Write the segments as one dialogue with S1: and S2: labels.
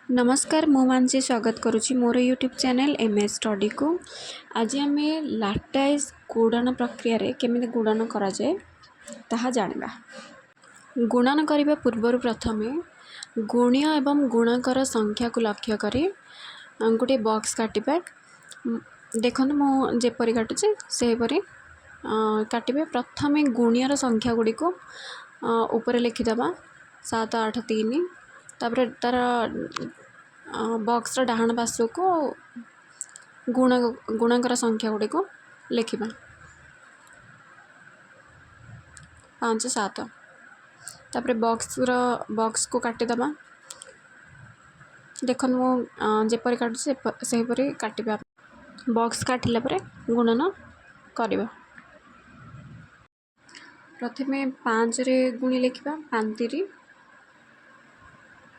S1: ନମସ୍କାର, ମୁଁ ମାନସୀ ସ୍ୱାଗତ କରୁଛି ମୋର ୟୁଟ୍ୟୁବ୍ ଚ୍ୟାନେଲ୍ ଏମ୍ ଏସ୍ ଷ୍ଟଡ଼ିକୁ। ଆଜି ଆମେ ଲାଟାଇସ୍ ଗୁଣନ ପ୍ରକ୍ରିୟାରେ କେମିତି ଗୁଣନ କରାଯାଏ ତାହା ଜାଣିବା। ଗୁଣନ କରିବା ପୂର୍ବରୁ ପ୍ରଥମେ ଗୁଣ୍ୟ ଏବଂ ଗୁଣକର ସଂଖ୍ୟାକୁ ଲକ୍ଷ୍ୟ କରି ଗୋଟିଏ ବକ୍ସ କାଟିବା। ଦେଖନ୍ତୁ, ମୁଁ ଯେପରି କାଟୁଛି ସେହିପରି କାଟିବେ। ପ୍ରଥମେ ଗୁଣ୍ୟର ସଂଖ୍ୟା ଗୁଡ଼ିକୁ ଉପରେ ଲେଖିଦେବା, 7, 8, 3। ତାପରେ ତା'ର ବକ୍ସର ଡାହାଣ ପାର୍ଶ୍ୱକୁ ଗୁଣକର ସଂଖ୍ୟା ଗୁଡ଼ିକୁ ଲେଖିବା, 5, 7। ତାପରେ ବକ୍ସକୁ କାଟିଦେବା। ଦେଖନ୍ତୁ, ମୁଁ ଯେପରି କାଟୁଛି ସେହିପରି କାଟିବା। ବକ୍ସ କାଟିଲା ପରେ ଗୁଣନ କରିବା। ପ୍ରଥମେ 5ରେ ଗୁଣି ଲେଖିବା, ପାଞ୍ଚ ତିରି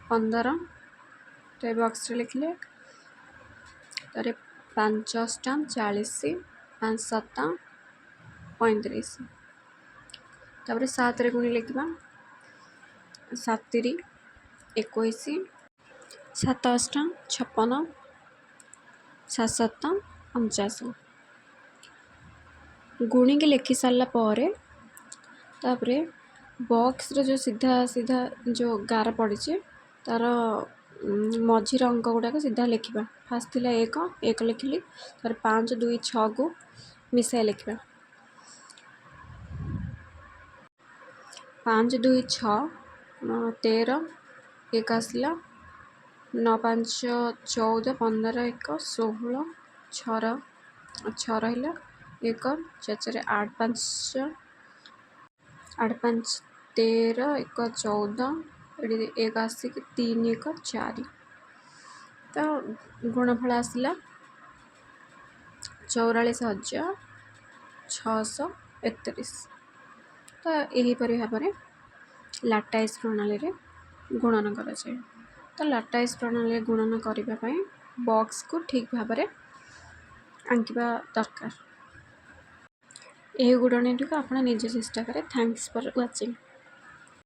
S1: 15। ତ ଏ ବକ୍ସରେ ଲେଖିଲେ। ତାପରେ 5 ଅଷ୍ଟା 40, 5 ସାତ 35। ତାପରେ 7ରେ ଗୁଣି ଲେଖିବା, 7 ତିରି 21, 7 ଅଷ୍ଟା 56, 7 ସାତ 49। ଗୁଣିକି ଲେଖି ସାରିଲା ପରେ ତାପରେ ବକ୍ସର ଯେଉଁ ସିଧା ସିଧା ଯେଉଁ ଗାର ପଡ଼ିଛି, ତା'ର ମଝିର ଅଙ୍କ ଗୁଡ଼ାକ ସିଧା ଲେଖିବା। ଫାଷ୍ଟ ଥିଲା 1, 1 ଲେଖିଲି। ତାପରେ 5, 2, 6କୁ ମିଶାଇ ଲେଖିବା। 5, 2, 6, 13, 1 ଆସିଲା। 9 5 14, 15, 1 16, 6 ରହିଲା, 1, 4 4 8, 5, 8 5 13, 1 14, ଏଠି 1 ଆସିକି 3, 1 4। ତ ଗୁଣଫଳ ଆସିଲା 44,631। ତ ଏହିପରି ଭାବରେ ଲାଟାଇସ୍ ପ୍ରଣାଳୀରେ ଗୁଣନ କରାଯାଏ। ତ ଲାଟାଇସ୍ ପ୍ରଣାଳୀରେ ଗୁଣନ କରିବା ପାଇଁ ବକ୍ସକୁ ଠିକ୍ ଭାବରେ ଆଙ୍କିବା ଦରକାର। ଏହି ଗୁଣନଟିକୁ ଆପଣ ନିଜେ ଚେଷ୍ଟା କରେ। Thanks for watching.